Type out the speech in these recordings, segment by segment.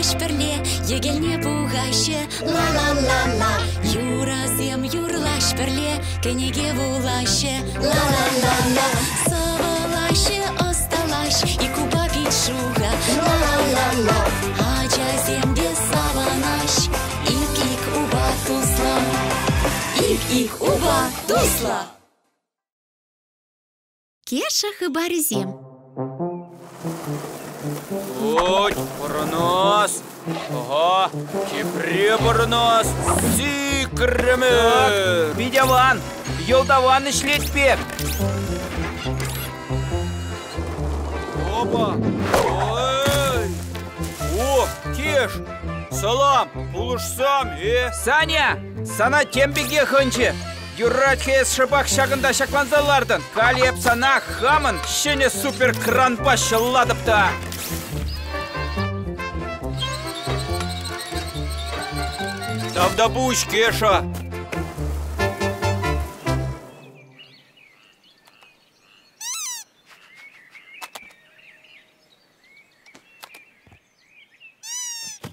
юрлаҫ пӗрле, йӗкелне пухаҫҫӗ. Ла-ла-ла-ла. Юрӑсем юрлаҫ пӗрле, кӗнеке вулаҫҫӗ. Ла-ла-ла-ла. Сӑвӑлаҫҫӗ, ӑсталаҫ, ик упа пит шухӑ. Ла-ла-ла-ла. Ачасем те савӑнаҫ, ик-ик упа туслӑ. Ик-ик упа туслӑ. Кеша хыпарӗсем. Уть, пӑрӑнас! Ага, тепре пӑрӑнас! Сикрӗмӗр! Пит аван! Йӑлтаван ӗҫлет пек! Опа! Ой! О, Кеш! Салам! Пулӑшсам, э? Саня! Сана тем пекех ӑнчӗ! Юрать-ха эс шӑпах ҫакӑнта ҫакланса лартӑн. Халь эп сана хамӑн ҫӗнӗ суперкранпа ҫӑллатӑп та. Тавтапуҫ, Кеша!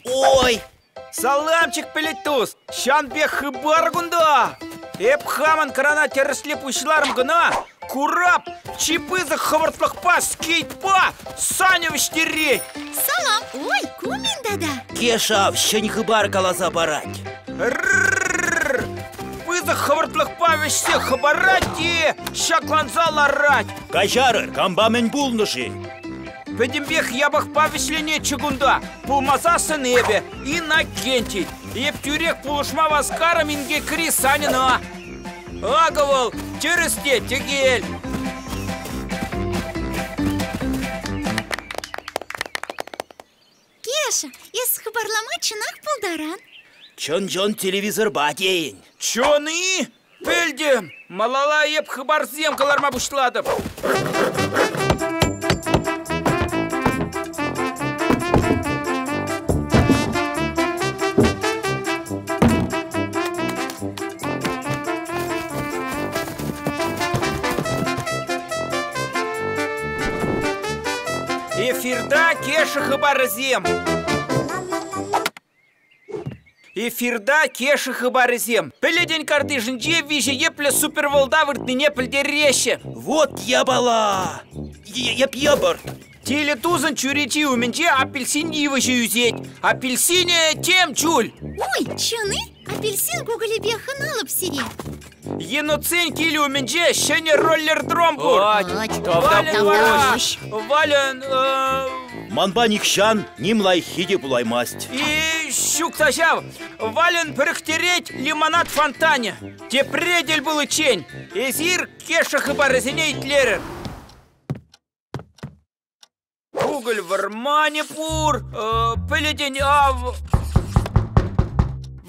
Ой! Саламчик, пӗлет тус! Ҫан пек хыпар кунта! Эп хамӑн крана тӗрӗсле пуҫларӑм кӑна, курап, чи пысӑк хӑвӑртлӑхпа скейтпа Саня вӗҫтерет! Салам! Ой, ку мӗн тата? Кешав ҫӗн хыпар каласа парать. Рррррр! Пысӑк хӑвӑртлӑхпа вӗҫсе хӑпарать те ҫакланса ларать. Каҫарӑр, кампа мӗн пулнӑ-ши? Пӗтӗмпех япӑхпа вӗҫленетчӗ кунта. Пулмасассӑн эпӗ, Иннокентий. Эп тӳрех пулӑшма васкарӑм инкекри Саньӑна. Акӑ вӑл, тӗрӗс те тӗкел. Кеша, эс хыпарлама чӑнах пултаран. Чӑн-чӑн телевизорпа тейӗн. Чӑн-и? Пӗлтӗм! Малалла эп хыпарсем кӑларма пуҫлатӑп. Эфирта Кеша хыпарӗсем. Эфирта Кеша хыпарӗсем. Пӗлӗтӗн картишӗнче виҫӗ йӗплӗ суперволта выртнине пӗлтереҫҫӗ. Вот япала! Йӑп-йӑпӑрт! Телетусӑн чӳречи умӗнче апельсин йывӑҫӗ ӳсет. Апельсинӗ тем чуль. Ой, чӑн-и? Апельсин кукӑлӗпе хӑналӑп сире. Енотсен килӗ умӗнче ҫӗнӗ роллердром пур. Вальӑн вара, Вальӑн... Манпа нихҫан ним лайӑххи те пулаймасть. И ҫук та ҫав. Вальӑн пӗрӗхтерет лимонад фонтанӗ. Тепре тӗл пуличчен эсир Кеша хыпарӗсене итлерӗр. Кукӑль вӑрманӗ пур, пӗлӗтӗн ав...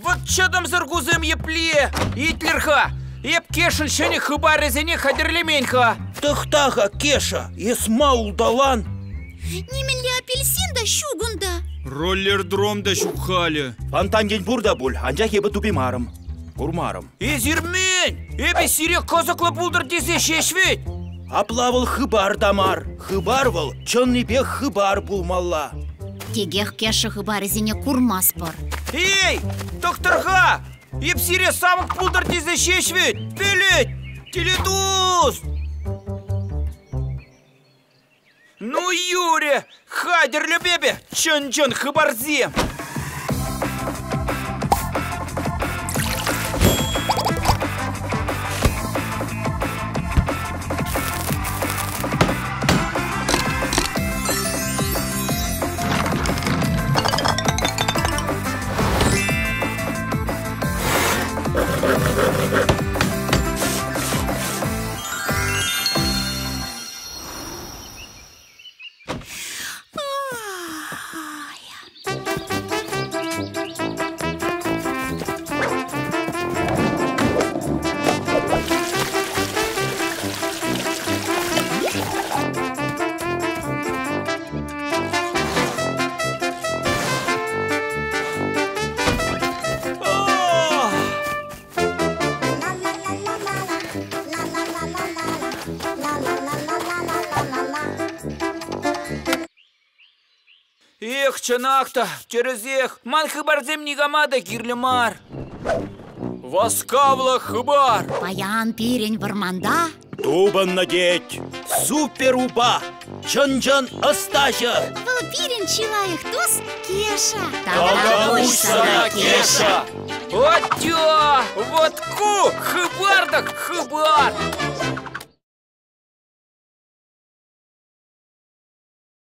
Вӑт чӑтӑмсӑр кусем епле! Итлӗр-ха, эп Кешӑн ҫӗнӗ хыпарӗсене хатӗрлемен-ха. Тӑхта-ха, Кеша, эс ма улталан? Нимӗнле апельсин та ҫук унта. Роллердром та ҫук халӗ. Фонтанчен пур та пуль, анчах эпӗ тупимарӑм. Курмарӑм. Эсир мӗн? Эпӗ сире кӑсӑклӑ пултӑр тесе ҫеҫ вӗт. Апла вӑл хыпар та мар. Хыпар вӑл чӑннипех хыпар пулмалла. Текех Кеша хыпарӗсене курмастпӑр. Эй, тӑхтӑр-ха! Эп сире савӑк пултӑр тесе ҫеҫ вӗт. Пӗлет! Телетус! Ну, Юрӗ, хатӗрлӗп эпӗ чӑн-чӑн хыпарсем. Эх, чӑнах та, тӗрӗсех, ман хыпарсем никама та кирлӗ мар. Васкавлӑ хыпар! Паян пирӗн вӑрманта Тупӑннӑ тет супер упа, чӑн-чӑн ӑстаҫӑ. Вӑл пирӗн чи лайӑх тус Кеша. Тавтапуҫ сана, Кеша! Отё! Вот ку хыпар-тӑк хыпар!